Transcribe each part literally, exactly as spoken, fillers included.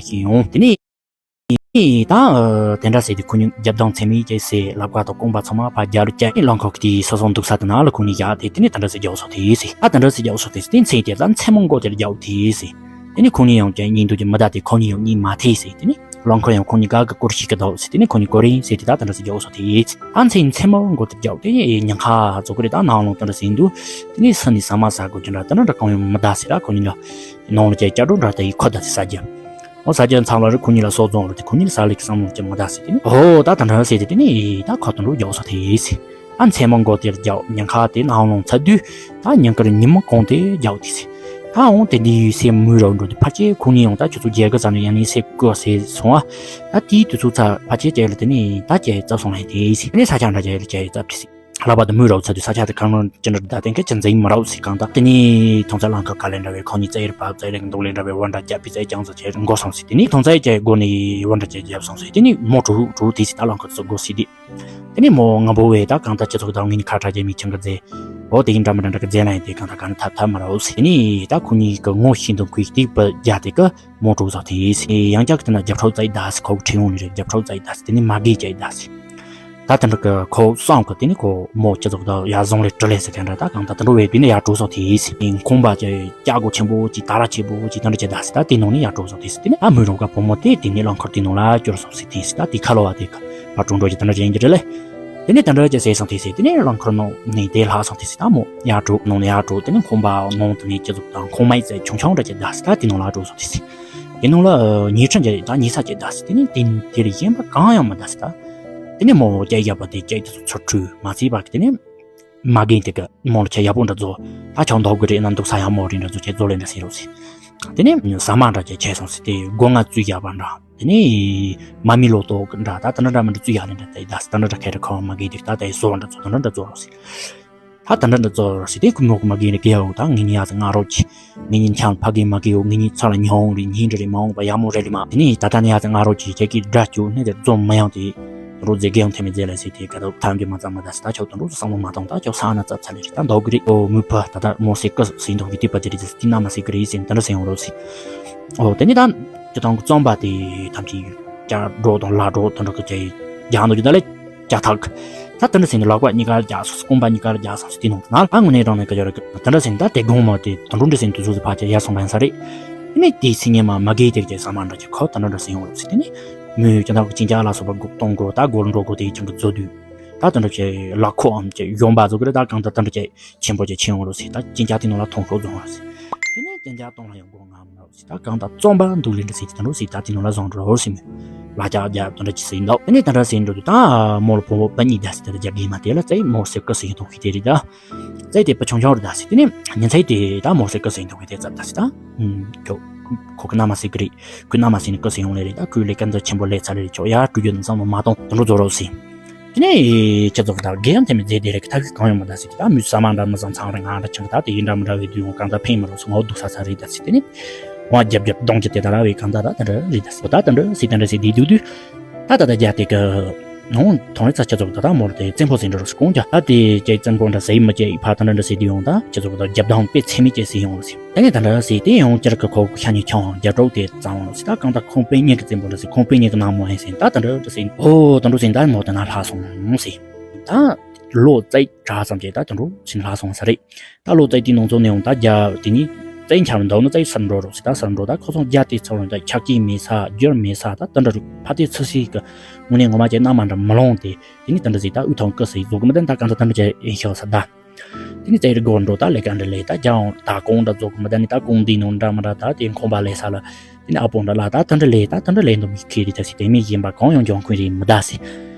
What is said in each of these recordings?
ཤེས་ཡོང་། དེ་ནས་ད་དེ་འདྲ་ཟེར་ཏེ་ཁོ་གཉིས་རྒྱབ་དང་མཚན་མེད་ཀྱི་སེ་ལབ་ཀ་དང་རྐང་པ་ཚང་མ་ཕར་རྒྱབ་ལ་བཀྱགས་ནས་རླངས་འཁོར་གྱི་སོ་སོ་འདུག་ས་དེ་ན་ལ་ཁོ་གཉིས་བཞག་སྟེ་དེ་ནས་དེ་འདྲ་ཟེར་རྒྱག་སོང་དེ་ཟེར། ད་དེ་འདྲ་ཟེར་རྒྱག་སོང་དེ་ཟེར་དེ་མཚན་དེ་ད་མཚན་མོ་མགོ་དེར་རྒྱག་དེ་ཟེར། དེ་ནས་ཁོ་གཉིས་ཡང་ཀྱང་གཉིད་འདུག་ཀྱི་མི་གདའ་སྟེ་ཁོ་གཉིས་ཡང་གཉིད་མ་ཐེག་ཟེར། དེ་ནས་རླངས་འཁོར་ཡང་ཁོ་གཉིས་ཀ་གི་སྐོར་ཞིག་གི་འདུག་ཟེར། དེ་ནས་ཁོ་གཉིས་སྐོར་རིང་ཟེར་དེ་ད་དེ་འདྲ་ཟེར་རྒྱག་སོང་དེ་ཟེར། ད་མཚན་མཚན་མོ་མགོ་དེར་རྒྱག་དེ་ཉིན་ཁ་རྫོགས་ཀྱི་རེད། ད་ནང་ལོང་དེ་འདྲ་ཟེར་འདུག་དེ་ནས་སུ་ནས་ཟ་མ་ཟ་དགོས་ཀྱི་འདྲ་དེ་འདྲ་འདྲ་གང་ཡང་མི་གདའ་ཟེར། ད་ཁོ་གཉིས་ལ་ནང་ལ་ཀྱང་སྐྱ་འགྲོ་འདྲ་དེ་ཡི་ཁོ་ད་དེ་ཟ་རྒྱུ། ཨོ་ཟ་རྒྱུ་མཚམས་ལ་རེ་ཁོ་གཉིས་ལ་སོ་བཙོང་རེ་དེ་ཁོ་གཉིས་ལ་ཟ་ལེ་གི་བསམ་བློ་ཅི་མི་གདའ་ཟེར། དེ་ནས་ཨོ་ད་དེ་འདྲ་ཟེར་དེ་དེ་ནས་ད་ཁོ་དེ་འདྲ་རྒྱག་སོང་དེ་ཟེར། ཨ་མཚན་མོ་མགོ་དེར་རྒྱག་ཉིན་ཁ་དེ་ནང་ལོང་ཚར་དུས་ད་ཉིན་དཀར་ཉིན་མོ་གང་དེ་རྒྱག་དེ་ཟེར། ད་འོང་དེ་འདི་ཡུལ་སེ་མུའུ་རོ་འགྲོ་དུས་ཕལ་ཆེར་ཁོ་གཉིས་ཡང་ད་ཁྱོད་ཚོ་རྒྱལ་ཁ་ཟ་ནས་ཡང་ནས་སེ་བཀོད་ཟེར་སོང་ཨ། ད་དེའི་དུས་ཚོད་ཚ་ཕལ་ཆེར་ཅེ་ལ་དེ་ནས་ད་ཅེ་རྩ་སོང་ལ་དེ་ཟེར། དེ་ནས་ས་ཆ་འདྲ་ཅེ་ལ་ཅེ་རྩ་དེ་ཟེར། ལ་བ་དུ་མུའུ་རོ་ཚ་དུས་ས་ཆ་དེ་གང་རུང་ཅི་འདྲ་ད་དེང་གི་ཅི་འཛིན་མི་རོ་ཟེར་གང་ད། དེ་ནས་ཐོང་ཚ་ལང་ཁ་ག་ལེ་འདྲ་བའི་ཁོ་གཉིས་རྩེ་ཡིར་བབ་རྩེ་རེག་འདུག་ལེ་འདྲ་བའི་བ་འདྲ་རྒྱབ་པའི་རྩེ་རྐྱང་ཚ་ཅེ་འགོ་སོང་ཟེར། དེ་ནས་ཐོང་ཚ་ཡི་ཅེ་སྒོ་ནས་བ་འདྲ་ཅེ་རྒྱབ་སོང་ཟེར། དེ་ནས་མོ་གྲུ་གྲུ་དེ་ཟེར་ད་ལང་ཁ་ཚོ་སྒོ་ཟེར་དེ། དེ་ནས་མོ་ང་བོ་བས་ད་གང་ལྟར་སྤྱི་ཚོགས་དང་ངེད་གཉིས་ཁ་བྲལ་རྒྱ་མི་ཆང་གི་རྫས། འོ་དེ་ཡིན་འདྲ་མི་འདྲ་འདྲ་གི་རྫས་ན་ཡིན་དེ་གང་ལྟར་གང་ཐབས་ཐབས་མ་ར་འོ་ཟེར། དེ་ནས་ད་ཁོ་གཉིས་ཀྱི་ངོ་ཤེས་འདུག་ཁུལ་དེ་བུ་རྒྱ་དེ་གི་མོ་གྲོགས་ཚོ་དེ་ཡིན་ཟེར། ཡང་བསྐྱར་གི་དེ་ན་རྒྱབ་ཁྲོལ་བཙལ་ད་ཟེར། ཁོ་གི་ཁྲིད་ཡོང་ནི་རེད། རྒྱབ་ཁྲོལ་བཙལ་ད་ཟེར། དེ་ནས་མ་གི་བཅད་ད་ཟེར། ད་དེ་འདྲ་གི་ཁོ་བསམ་གི་དེ་ནས་ཁོ་མོ་སྤྱི་ཚོགས་དང་ཡར་བཟུང་ལས་བྲི་ལས་ཟེར་ག་འདྲ་ད་གང་ལྟར་དེ་འདྲ་བས་དེ་ནས་ཡར་གྲོལ་ཚོ་དེ་ཡིན་ཟེར། ཁང་པ་ཅིག་ལྕགས་སྒོ་ཆེན་པོ་ཅིག་ད་ར་ཆེན་པོ་ཅིག་དེ་འདྲ་ཅིག་ད་ཟེར། ད་དེ་ནང་ནས་ཡར་གྲོལ་ཚོ་དེ་ཟེར། དེ་ནས་ད་མུའུ་རོ་ག་བུ་མོ་དེ་དེ་ནས་རླངས་འཁོར་དེ་ནང་ལ་བསྐྱུར་སོང་ཟེར་དེ་ཟེར། ད་དེ་ཁ་ལོ་བ་དེ་གི་ཕར་གྲོལ་འགྲོ་ཅིག་དེ་འདྲ་ཅིག་ཡིན་གྱི་རེད་ལེ། དེ་ནས་དེ་འདྲ་ཅིག་ཟེར་སོང་དེ་ཟེར། དེ་ནས་རླངས་འཁོར་ནང་ནས་དེ་ལྷག་སོང་དེ་ཟེར། ད་མོ་ཡར་གྲོལ་ནང་ནས་ཡར་གྲོལ། དེ་ནས་ཁང་པ་ནང་དེ་ནས་སྤྱི་ཚོགས་དང་ཁང་མའི་རྩེ་ཆུང་ཆུང་འདྲ་ཅིག་ད་ཟེར། ད་དེ་ནང་ལ་གྲོལ་སོང་དེ་ཟེར། དེ་ནང་ལ་ཉལ་ཁྲི་འདྲ་ད་ཉལ་ས་ཅིག་ད་ཟེར། དེ་ནས་དེ་དེ་རུ་གཞན་པ་གང་ཡང་མི་ད་ཟེར། ད་དེ་ནས་མོ་སྐད་རྒྱབ་པ་དེ་སྐད་དེ་ཚོ་ཚུར་ཁྲོས་མ་བརྩིས་པ་གི་དེ་ནས་མ་རྒན་དེ་གི་མོ་ལ་ཁྱེད་ཡག་པོ་འདྲ་བཟོ། ད་ཁྱོད་འདུག་གི་རེད་ན་འདུག་ས་ཡག་མོ་རེད་འདྲ་བཟོ། ཁྱེད་བཟོ་ལེ་འདྲ་ཟེར་རོ་ཟེར། དེ་ནས་ཟ་མ་འདྲ་ཅིག་ཁྱེར་སོང་ཟེར། དེ་སྒོ་ང་བཙུགས་བཞག་པ་འདྲ། དེ་ནས་མ་མི་ལོ་ཏོག་འདྲ་ད་དེ་འདྲ་འདྲ་མི་འདྲ་བཙུགས་བཞག་ནི་འདྲ། དེ་ད་དེ་འདྲ་འདྲ་ཁྱེར་ཁོ་མ་རྒན་དེ་ད་དེ་བཟོ་འདྲ་བཟོ། དེ་འདྲ་འདྲ་བཟོ་རོ་ཟེར། ད་དེ་འདྲ་འདྲ་བཟོ་རོ་ཟེར། དེ་ཁོ་མོ་གི་མ་རྒན་ནི་གེ་ཡོ་ད་ངེད་གཉིས་ཡ་ཚ་ང་རོ་ཅི། ངེད་གཉིས་ཆང་ཕ་གི་མ་གི་ཡོ། ངེད་གཉིས་ཚ་ལ་ཉོ་འོང་རེད། ཉིན་འདྲ་རེད་མ་འོང་པ་ཡག་མོ་རེད་ལི་མ། དེ་ནས་ད་ལྟ་ནས་ཡ་ཚ་ང་རོ་ཅི་ཁྱེད་ཀྱིས་དགྲ་བཅུག་ནས་དེ་རྫོང་མི་ཡང་དེ་རོ་རྫས་གེ་ཡང་ཐེ་མི་རྫས་ལ་ཟེར། དེ་ག་དོ་ཐང་གི་མ་ཙམ་མ་ད་ཟེར། ད་ཁྱོད་དོན་རུ་བསམ་བློ་མ་གཏོང་། ད་ཁྱོད་ས་ན་ཙབ་ཚ་ལེ་རེད། ད་འདུག་གི་རེད། ཨོ་མུ་ཕ་ད་ད་མོ་སེ་ཀ་སེ་འདུག་གི་དེ་པ་དེ་རེད་ཟེར། དེ་ན་མ་སེ་གི་རེད་ཟེར། དེ་འདྲ་ཟེར་ཡོང་རོ་ཟེར། ཨོ་དེ་ནས་ད་ཁྱོད་དང་གི་རྩོམ་པ་དེ་ཐམས་ཅད་ཀྱ་འགྲོ་དང་ལ་འགྲོ་དོན་རུ་གི་ཅེ་རྒྱག་འདུག་གི་ད་ལེ། ལྕགས་ཐག་ད་དེ་འདྲ་ཟེར་ནས་ལག་པ་གཉིས་ཀར་རྒྱག་སོང་ཟེར། རྐང་པ་གཉིས་ཀར་རྒྱག་སོང་ཟེར། དེ་ནང་དུ་ན་ཨ་དངོས་གནས་དྲང་གནས་ཀ་ཡོད་རེད། དེ་འདྲ་ཟེར་ནས་ད་དེ་དགོང་མོ་དེ་དུད་འགྲོ་འདྲ་ཟེར་ནས་དུས་ཚོད་དེ་ཕལ་ཆེར་ཡར་སོང་བ་ཡིན་ས་རེད། དེ་ནས་དེའི་ཚེ་ཉིན་མ་མ་གིའི་དེར་གྱི་ཟ་མ་འདྲ་གྱི་ཁོ་དེ་འདྲ་འདྲ་ཟེར་ཡོང་རེད་ཟེར། དེ་ནས་མོས་ཀྱང་ད་ཅིང་ཅག་ལ་སོགས་པ་སྒུག་གཏོང་དགོས། ད་སྒོར་འགྲོ་དགོས། དེ་ཅང་གི་མཛོད་དུས་ད་དེ་འདྲ་གྱི་ལག་ཁོག་ཨམ་གྱི་གཞོན་པ་བཟོ་གི་རེད། ད་གང་ལྟར་དེ་འདྲ་གྱི་ཆེན་པོ་ཅིག་ཕྱིན་ཡོང་རོགས་ཟེར། ད་ཅིང་ཅག་དེ་ནང་ལ་ཐོང་ཤོག་བཟོ་ཡོང་རོགས་ཟེར། དེ་ནས་ཅིང་ཅག་གཏོང་ལ་ཡང་སྒོ་ང་མི་རོགས་ཟེར། ད་གང་ལྟར་རྩོམ་པ་འདུག་ལེ་འདྲ་ཟེར། དེ་འདྲ་ཟེར། ད་དེ་ནང་ལ་བཟུང་འགྲོ་རོགས་ཟེར། མོས་ལ་ཅག་རྒྱབ་དེ་འདྲ་ཅིག་ཟེར་འདུག་དེ་ནས་དེ་འདྲ་ཟེར་འགྲོ་དུས་ད་མོ་ལ་བུ་མོ་པ་གཉིས་བསྡད་ཟེར། དེ་འདྲ་རྒྱབ་གི་མ་དེ་ལ་རྩེ་མོ་སེ་ཀ་སེ་ཡིན་དོ་ཤི་དེ་རེད། ད་རྩེ་དེ་པ་ཆུང་ཆུང་རེད། ད་ཟེར། དེ་ནས་ཉིན་མཚན་དེ་ད་མོ་སེ་ཀ་སེ་ཡིན་དོ་ཤི་དེ་རྩ་ད་ཟེར། ད་ཁྱོད་ཁོ་གི་མནའ་མ་ཟེར་གི་རེད། ཁོའི་མནའ་མ་ཟེར་ནས་ཀ་སེ་ཡོང་ལེ་རེད། ད་ཁོས་ལས་ཀ་འདི་ཆེན་པོ་ལས་ཚར་ལེ་རེད། ཁྱོད་ཡར་འགྲོ་རྒྱུ་འདི་བསམ་བློ་མ་གཏོང་། དེ་འདྲ་བཟོ་རོགས་ཟེར། དེ་ནས་ཁྱེད་ཚོ་གི་ད་གེ་ཡང་ཐེ་མི་མཛད་དེ་རེད། ད་གི་གང་ཡང་མི་ད་ཟེར་གི། ད་མི་ཟ་མ་འདྲ་མི་ཟ་ཚང་རེད། ང་འདྲ་ཆང་གི་ད་དེ་ཡིན་འདྲ་མི་འདྲ་བའི་དུས་ཡོང་གང་ད་ཕན་མི་རོགས་སོང་། ངོ་སྡུག་ས་ཚ་རེད་ད་ཟེར། དེ་ནས་ང་རྒྱབ་རྒྱབ་གདོང་གི་དེ་ད་ར་བའི་གང་ད་ད་དེ་འདྲ་རེད་ད་ཟེར། ད་དེ་འདྲ་ཟེར་དེ་འདྲ་ཟེར་དེ་དུས་དུས་ད་ད་ད་རྒྱ་དེ་གི་ནང་ཐོང་རེད་ཚ། ཁྱེད་ཚོ་གི་ད་ད་མོར་དེ་བཙན་པོ་ཟེར་འདྲ་རོགས་སོང་། ཀོང་རྒྱ་ད་དེ་ཀྱེ་བཙན་པོ་འདྲ་ཟེར་མི་ཀྱེ་ཕ་ད་འདྲ་འདྲ་ཟེར་དེ་ཡོང་། ད་ཁྱེད་ཚོ་གི་ད་རྒྱབ་དང་དཔེ་ཚད་མེད་ཀྱེ་ཟེར་ཡོང་རོགས་ཟེར། དེ་ནས་དེ་འདྲ་ཟེར་དེ་ཡང་བསྐྱར་གི་ཁོ་ཤ་ཉེ་ཆུང་རྒྱ་གྲོགས་དེ་གཙང་བོ་ཟེར། ད་གང་ལྟར་ཁོང་པེ་ཉེ་གི་བཙན་པོ་འདྲ་ཟེར། ཁོང་པེ་ཉེ་གི་ནག་མོ་ཨེ་ཟེར། ད་དེ་འདྲ་འདྲ་ཟེར། ཨོ་དེ་འདྲ་ཟེར། ད་མོ་དེ་ན་ལྷག་སོང་ཟེར། ད་ལོ་ཙཱའི་གྲྭ་ཙམ་གྱི་ད་དེ་འདྲ་ཟེར་ལྷག་སོང་ས་རེད། ད་ལོ་ཙཱའི་དེ་ནང་ཚོ་ནས་ཡང་ད་རྒྱ་དེ་ནི་ཙཱའི་འཆར་འདུག་ན་ཙཱའི་སར་འགྲོ་རོགས་ཟེར། ད་སར་འགྲོ། ད་ཁོ་ཚོ་རྒྱ་དེ་ཚོ་ད་ཆག་སྐྱིད་མེད་ས་འགྱུར་མེད་ས་ད་དེ་འདྲ་རུ་ཕ་དེ་ཚོ་ཟེར་གི་དངོས་གནས་ངོ་མ་ཀྱི་མནའ་མ་འདྲ་མི་ལོང་སྟེ། དེ་ནི་དེ་འདྲ་ཟེར། ད་དབུས་ཐང་ཀི་ཟེར་བཟོ་གི་མི་ད་ད་གང་ད་དེ་འདྲ་ཅིག་ཡིན་ཤག་ས་ད། དེ་ནི་ཙཱའི་རི་སྒོར་འགྲོ། ད་ལས་ཀ་འདྲ་ལས། ད་རྒྱ་ཡང་ད་གོང་འདྲ་བཟོ་གི་མི་ད་ནི་ད་གོང་འདི་ནང་འདྲ་མི་འདྲ། ད་དེ་ཁང་པ་ལས་ས་ལ་དེ་ནི་ཨ་པོ་འདྲ་ལ་ད་དེ་འདྲ་ལས། ད་དེ་འདྲ་ལས་འདུག་མི་ཁེ་རི་ད་ཟེར། དེ་མི་གཞན་པ་གང་ཡང་འཇོན་ཁུན་རི་མི་ད་ཟེར།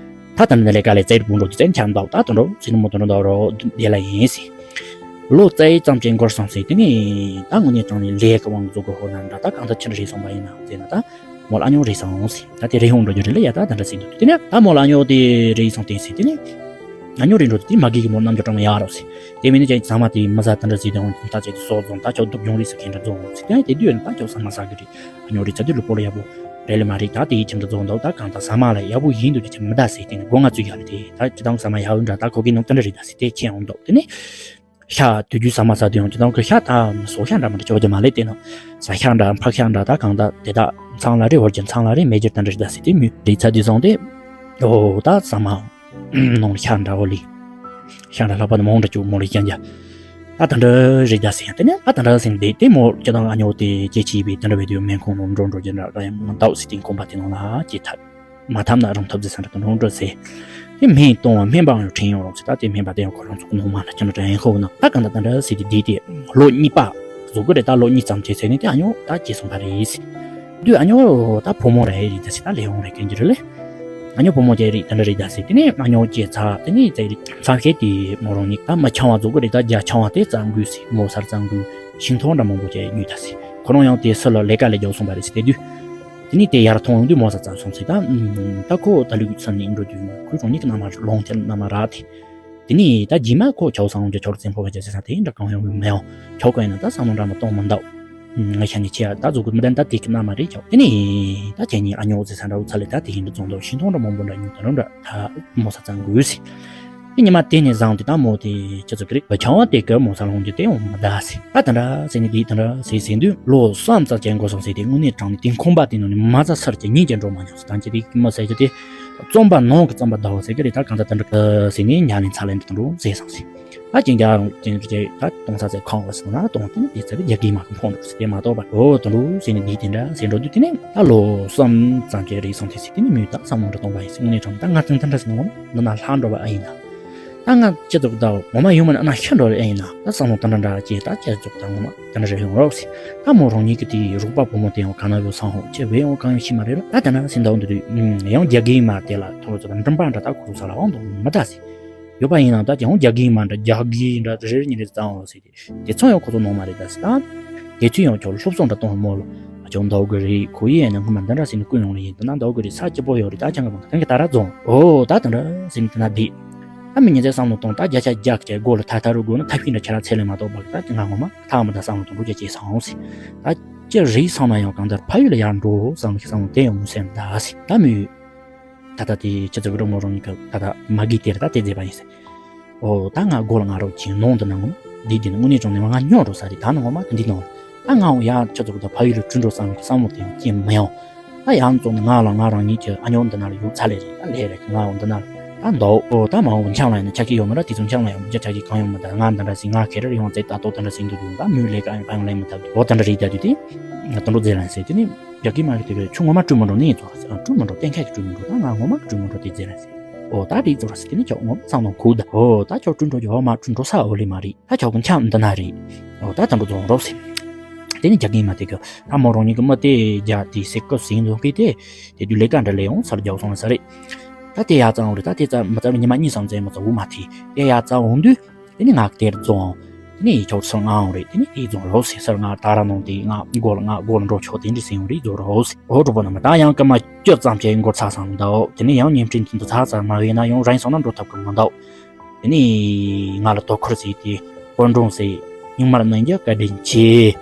ད་དེ་འདྲ་ལས་ཀ་ལས་ཙཱའི་རི་སྒོར་འགྲོ་དུས་ཙཱའི་འཆར་འདུག་ད་དེ་འདྲ་ཟེར་ནི་མོ་དེ་འདྲ་འདུག་རོགས་དེ་ལ་ཡིན་ཟེར། ལོ་ཙཱའི་ཙམ་ཅན་འགོར་སོང་ཟེར། དེ་ནི་ད་དངོས་གནས་དྲང་ནས་ལས་ཀ་དབང་བཟོ་གི་ཧོ་ན་འདྲ། ད་གང་ད་ཕྱིར་རེད་སོང་པ་ཡིན་ན་ཟེར་ན། ད་མོ་ལ་ཨ་ཉོ་རེད་སོང་ཟེར། ད་དེ་རེད་ཡོང་འགྲོ་རྒྱུ་རེད་ལ་ཡ་ད་དེ་འདྲ་ཟེར་འདུག་དེ་ནས་ད་མོ་ལ་ཨ་ཉོ་དེ་རེད་སོང་དེ་ཟེར། དེ་ནས་ཨ་ཉོ་རེད་འགྲོ་དེ་མ་གི་གི་མོ་རྣམ་འགྱུར་གྲང་མོ་ཡག་རོགས་ཟེར། དེ་མིན་ན་ཅང་ཚང་མ་དེ་མི་ཟ་དེ་འདྲ་ཟེར་དེ་འོང་ད་ཅེ་དེ་སོགས་བཙོང་། ད་ཁྱོད་སྡུག་གྱོང་རེད་ཟེར་མཁན་འདྲ་བཙོང་ཟེར། དེ་ནས་དེ་དུས་ཡོད་ན་ད་ཁྱོད་ཟ་མ་ཟ་གི་རེད། ཨ་ཉོ་རེད་ཚ་དེ་ལུས་པོ་ལ་ཡག་པོ་རེད་ལ་མ་རེད། ད་དེ་ཡི་ཁྱིམ་འདྲ་བཙོང་འདུག་ད་གང་ད་ཟ་མ་ལ་ཡག་པོ་ཡིན་འདུག་དེ་ཁྱིམ་མི་ད་ཟེར། དེ་ནས་སྒོ་ང་ཚུད་ཡག་ལ་དེ་ད་ཅི་དང་ཟ་མ་ཡག་འདྲ། ད་ཁོ་གི་ནང་དེ་འདྲ་རེད་ད་ཟེར། དེ་ཁྱེད་འོང་འདུག་དེ་ནས། ཤ་དུས་རྒྱུན་ཟ་མ་ཟ་དུས་ཡང་ཅི་དང་གི་ཤ་ད་ཟོག་ཤ་འདྲ་མ་འདྲ་ཅོག་ཅི་མ་ལས་དེ་ནང་ཟ་ཤ་འདྲ་ཕག་ཤ་འདྲ་ད་གང་ད་དེ་ད་ཚང་ལ་རེ་བར་གྱི་ཚང་ལ་རེ་མེ་སྒྱུར་དེ་འདྲ་ཞིག་ད་ཟེར་དེ་མི་རེ་ཚ་དུས་སོང་དེ། ཨོ་ད་ཟ་མ་ནང་ཤ་འདྲ་བོ་ལི། ཤ་འདྲ་ལྷག་པ་ནི་མང་འདྲ་ཅུག་མོ་ལི་ཀྱང་ཀྱ། ད་དེ་འདྲ་རེད་ད་ཟེར་ཡང་དེ་ནས་ད་དེ་འདྲ་ཟེར་འདི་དེ་མོ་ཅི་དང་ཨ་ཉོ་དེ་ཅེ་ཆི་བའི་དེ་འདྲ་བའི་དུས་མེ་ཁོང་ནང་འགྲོ་འགྲོ་རྒྱུ་འདྲ་ག་ཡང་མི་འདུག་ཟེར་དེ་ཁོང་པ་དེ་ནང་ལ་ཅེ་ཐབས། མ་ཐབས་ན་རང་ཐབས་ཟེར་ས་འདྲ་དང་འགྲོ་འགྲོ་ཟེར། དེ་སྨན་གཏོང་བ་སྨན་པའང་ཡང་དྲན་ཡོང་རོགས་ཟེར། ད་དེ་སྨན་པ་དེ་ཡང་ཁོ་རང་ཚོ་གི་ནང་མ་ན་ཅི་འདྲ་དྲན་ཡོང་ན་ད་གང་ད་དེ་འདྲ་ཟེར་དེ་དེ་དེ་ལོ་གཉིས་པ་བཟོ་གི་རེད། ད་ལོ་གཉིས་ཙམ་བྱས་ཚེ་ནི་དེ་ཨ་ཉོ་ད་སྐྱེས་སོང་བ་རེད་ཟེར། དུས་ཨ་ཉོ་ད་བུ་མོ་རེད་རེད་ད་ཟེར། ད་ལས་འོང་རེད་སྐད་འགྱུར་ལས། ཨ་ཉོ་བུ་མོ་ཅེ་རེད་དེ་འདྲ་རེད་ད་ཟེར། དེ་ནས་ཨ་ཉོ་སྐྱེས་ཚ་དེ་ནས་ཙེ་རེད་མཚམས་བཤད་དེ་མོ་རང་ཉིད་ད་མི་ཆང་བ་བཟོ་གི་རེད། ད་རྒྱ་ཆང་བ་དེ་རྩ་འགུལ་ཟེར། མོ་སར་རྩ་འགུལ་ཤིང་ཐང་འདྲ་མང་པོ་ཅེ་ཉོས་ད་ཟེར། ཁོ་རང་ཡང་དེ་སུ་ལ་ལས་ཀ་ལས་རྒྱག་སོང་བ་རེད་ཟེར་དེ་དུས། དེ་ནས་དེ་ཡར་མཐོང་ཡོང་དུས་མོ་ས་ཙམ་སོང་ཟེར། ད་ཨུམ། ད་ཁོ་ད་ལུག་ཚུན་ནས་འགྲོ་དུས་ཁོའི་རང་ཉིད་ཀྱི་མནའ་མ་ལོང་ཐེར་མནའ་མ་རག་དེ། དེ་ནས་ད་རྗེས་མ་ཁོ་ཆའོ་སང་ལོང་གི་ཆོར་བཙན་པོ་ག་ཅེ་ཟེར་ས་དེ་ཡིན་འདྲ་གང་ཡོང་གི་མི་ཡོང་། ཆོ་ག་ཡིན་ན་ད་བསམ་བློ་འདྲ་མ་གཏོང་མི་འདུག་ང་ཤ་ནས་ཆེ་ཡ་ད་བཟོ་གི་མི་ལྡན་ད་དེ་གི་མནའ་མ་རེད་ཆོག་དེ་ནས་ད་ཁྱེད་གཉིས་ཨ་ཉོ་ཟེར་ས་འདྲ་བོ་ཚ་ལས་ད་དེ་ཡིན་འདྲ་རྫོང་དུ་ཤིང་ཐང་འདྲ་མང་པོ་འདྲ་ཉོས་ད་འདྲ་འདྲ་ད་མོ་ས་ཙམ་དགོས་ཟེར། དེ་ཉི་མ་དེ་ནས་བཟུང་སྟེ་ད་མོ་དེ་ཅི་ཙི་གི་རིགས་ཆང་བ་དེ་གི་མོ་ས་ལོང་རྒྱུ་དེ་ཡང་མི་གདའ་ཟེར། ད་དེ་འདྲ་ཟེར་ནས་དེ་དེ་འདྲ་ཟེར་ཟེར་དུས་ལོ་གསུམ་ཙམ་ཅན་འགོར་སོང་ཟེར། དེ་དངོས་གནས་དྲང་ནས་དེ་ཁང་པ་དེ་ནང་ནས་མ་རྩ་སར་གྱི་ཉིན་གྱི་འགྲོ་མ་མྱོང་ཟེར། ད་ཅི་དེ་མི་ཟེར་རྒྱུ་དེ་རྩོམ་པ་ནང་གི་རྩོམ་པ་ཟླ་བ་ཟེར་གི་རེད། ད་གང་ལྟར་དེ་འདྲ་ཟེར་ནས་ཉ་ལེན་ཚ་ལེན་དུ་འགྲོ་ཟེར་སོང་ཟེར། ད་ཅི་འགྱ་ཅི་ཅི་ད་གཏོང་ས་ཟེར་ཁང་བ་ཟེར་ན་གཏོང་དེ་ནི་དེ་ཚ་གི་རྒྱ་གི་མ་གི་ཕོང་འགྲོ་ཟེར། དེ་མ་གཏོགས་པ་འོ་དེ་འགྲོ་ཟེར་ནས་འདི་དེ་འདྲ་ཟེར་འགྲོ་དུས་དེ་ནས་ད་ལོ་གསུམ་ཙམ་ཅིག་རེད་སོང་དེ་ཟེར། དེ་ནས་མོས་ད་བསམ་བློ་འདྲ་གཏོང་པ་ཡིན་ཟེར། དངོས་གནས་དྲང་ད་ང་ཚང་ད་འདྲ་ཟེར་ངོ་མ་འདི་ན་ལྷག་འགྲོ་བ་ཨེ་ཡིན་ན། ད་ང་སྤྱི་ཚོགས་ད་ངོ་མ་ཡོང་མ་ན་ཤི་འགྲོ་རེད་ཨེ་ཡིན་ན། ད་བསམ་བློ་ད་འདྲ་འདྲ་ཅེས་ད་སྤྱི་ཚོགས་ད་ངོ་མ་ད་འདྲ་རེད་ཡོང་རོགས་ཟེར། ད་མོ་རང་ཉིད་ཀྱི་དེའི་རོགས་པ་བུ་མོ་དེ་ཡང་ག་ན་ཡོད་སང་ཧོ་ཅེས་བས་ཡང་གང་ཡང་ཤེས་མ་རེད་ལ། ད་ད་ན་སེམས་ད་འོང་དུ་དུས་ཡང་རྒྱ་གིས་མ་དེ་ལ་ཐོག་ཚོ་ད་འགྲིམ་པ་འདྲ་ད་ཁོ་ཚོ་ལ་འོང་དུ་མི་ད་ཟེར། ཡོད་པ་ཡིན་ན་ད་ཀྱང་རྒྱ་གིས་མ་འདྲ་རྒྱ་གིས་འདྲ་རེ་རེ་ཉིན་རེ་བཙང་བ་ཟེར་ཏེ། དེ་ཚོ་ཡང་ཁོ་ཚོ་ནོར་མ་རེད་ད་ཟེར། ད་དེ་ཚོས་ཡང་ཁྱོད་སློབ་གསོ་འདྲ་གཏོང་མོ་ལ་ཨ་ཅོ་འདའ་གི་རེད། ཁོ་ཡིས་ཡང་ན་སྔོན་མ་འདི་འདྲ་ཟེར་ནས་བསྐུལ་ཡོང་ལ་ཡིན། ད་ན་འདའ་གི་རེད། ས་སྐྱིད་པོ་ཡོད་རེད། ད་ཅང་གི་མ་གཏན་གི་ད་ར་རྫོང་ཨོ་ད་དེ་འདྲ་ཟེར་ནས་དེ་ན་བསྡད། ད་མི་ཉིན་ཚེ་བསམ་བློ་གཏོང་ད་བརྒྱ་ཆ་བརྒྱ་ཀྱི་སྒོ་ལ་ཐ་ཐ་རུ་དགོས་ན་ཐབས་ཤེས་འདྲ་ཁྱེད་རང་ཚེ་ལས་མ་གཏོགས་པ་ད་ང་ངོ་མ་ཐག་མི་ད་བསམ་བློ་གཏོང་རུ་ཅེ་ཅེ་སང་ཟེར། ད་ཅི་རེད་སང་ན་ཡང་གང་ལྟར་ཕ་ཡུལ་ལ་ཡར་འགྲོ་བསམ་གི་བསམ་བློ་དེ་ཡང་མི་སེམས་ད་ཟེར། ད་མི་ད་ལྟ་དེ་ཁྱེད་ཚོ་གི་རོགས་མོ་རང་གི་ད་ལྟ་མ་གི་དེར་ད་དེ་མཛད་པ་ཡིན་ཟེར། ཨོ་ད་ང་སྒོ་ལ་ང་རོགས་ཀྱི་ནང་དུ་ནང་འདི་འདི་ནི་དངོས་གནས་དྲང་གནས་ང་སྨྱོ་འགྲོ་ས་རེད། ད་ནི་ངོ་མ་འདི་ནང་ད་ང་ཡང་ཁྱེད་ཚོ་གི་ད་ཕ་ཡུལ་ལ་བྲོས་འགྲོ་བསམ་གི་བསམ་བློ་དེ་ཡང་སྐྱེ་མི་ཡོང་། ད་ཡང་ཚོ་ནི་ང་ལ་ང་རང་ཉིད་ཀྱི་ཨ་ཉོ་འདི་ན་ལ་ཡོད་ཚ་ལེ་རེད། ད་ལེ་རེད་ང་འདི་ན་ད་འདོག་ཨོ་ད་མ་འོ་འཆང་ལ་ཡིན་ན་ཆ་ཁྱི་ཡོད་མི་ར། དེ་ཚོ་འཆང་ལ་ཡང་རྒྱ་ཆ་ཁྱི་གང་ཡོད་མི་ད། ང་འདི་འདྲ་ཟིན་ང་ཁེ་རེ་ཡོང་ཚེ་ད་ལྟོ་འདི་འདྲ་ཟིན་དུ་འདུག་ད་མོས་ལས་ཀ་ཡང་གང་ཡང་ལས་མི་ཐབས་འོ་འདི་འདྲ་རེད། ད་དུས་དེ་ང་དུ་འགྲོ་རྫས་ལ་ཟེར་དེ་ནི། རྒྱ་གི་མ་གི་དེ་ག་ཆུ་ངོ་མ་བཀྲུས་མི་འགྲོ་ནི་ཡིན་ཚོ་ར་ཟེར། ཨ་བཀྲུས་མི་འགྲོ་གཏན་འཁེལ་གི་བཀྲུས་མི་འགྲོ། ད་ང་ངོ་མ་བཀྲུས་མི་འགྲོ་དེ་རྫས་ར་ཟེར། ཨོ་ད་རེད་ཚོ་ར་ཟེར། དེ་ནི་ཁྱོད་ངོ་མ་ཚང་ནང་ཁུག་ད། ཨོ་ད་ཁྱོད་བཀྲུས་འགྲོ་རྒྱུ་ཨོ་མ་བཀྲུས་འགྲོ་ས་ཨོ་ལི་མ་རེད། ད་ཁྱོད་ཀྱི་འཆམ་འདི་ན་རེད། ཨོ་ད་ད་འགྲོ་རྫོང་རོབ་ཟེར། དེ་ནི་རྒྱ་གི་མ་དེ་ག་ད་མོ་རང་ཉིད་ཀྱི་མི་དེ་རྒྱ་དེ་སེ་ཀོ་ཟིན་རྫོང་གི་དེ་དེ་དུས་ལས་ཀ་འདྲ་ལས་ཡོང་སར་རྒྱག་སོང་ལ་ས་རེད། ད་དེ་ཡ་ཙང་རེད། ད་དེ་ཙ་མི་ཙ་ཉི་མ་གཉིས་སམ་ཙེ་མི་ཙ་འུ་མ་ཐི་དེ་ཡ་ཙ་འོང་དུས། དེ་ནི་ང་དེར་རྫོང་། དེ་ནི་ཁྱོད་སར་ང་འོང་རེད། དེ་ནི་དེ་རྫོང་རོ་ཟེར་སར་ང་ད་ར་ནང་དེ་ང་སྒོ་ལ་ང་སྒོ་ལ་འགྲོ་ཆོག་དེ་འདྲི་ཟེར་ཡོང་རེད་རྫོང་རོ་ཟེར། ཨོ་གྲོགས་པོ་རྣམས་ད་ཡང་སྐར་མ་བཅུ་ཙམ་ཅིག་འགོར་ཚར་སོང་འདུག་དེ་ནི་ཡང་བརྙན་འཕྲིན་དེ་ཚོ་ཚར་ཚར་མ་བས་ན་ཡང་རན་སོང་ན་འགྲོ་ཐུབ་ཀྱི་མི་འདུག་དེ་ནི་ང་ལ་དོ་ཁུར་ཟེར་དེ་སྐོར་འགྲོང་ཟེར་སྙིང་མར་གནང་རྒྱུ་བཀའ་དྲིན་ཆེ།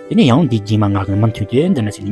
དེ་ནི་ཡང་འདི་རྗེས་མ་ང་གི་མུ་མཐུད་དེ་འདི་འདྲ་ཟེར་ནས།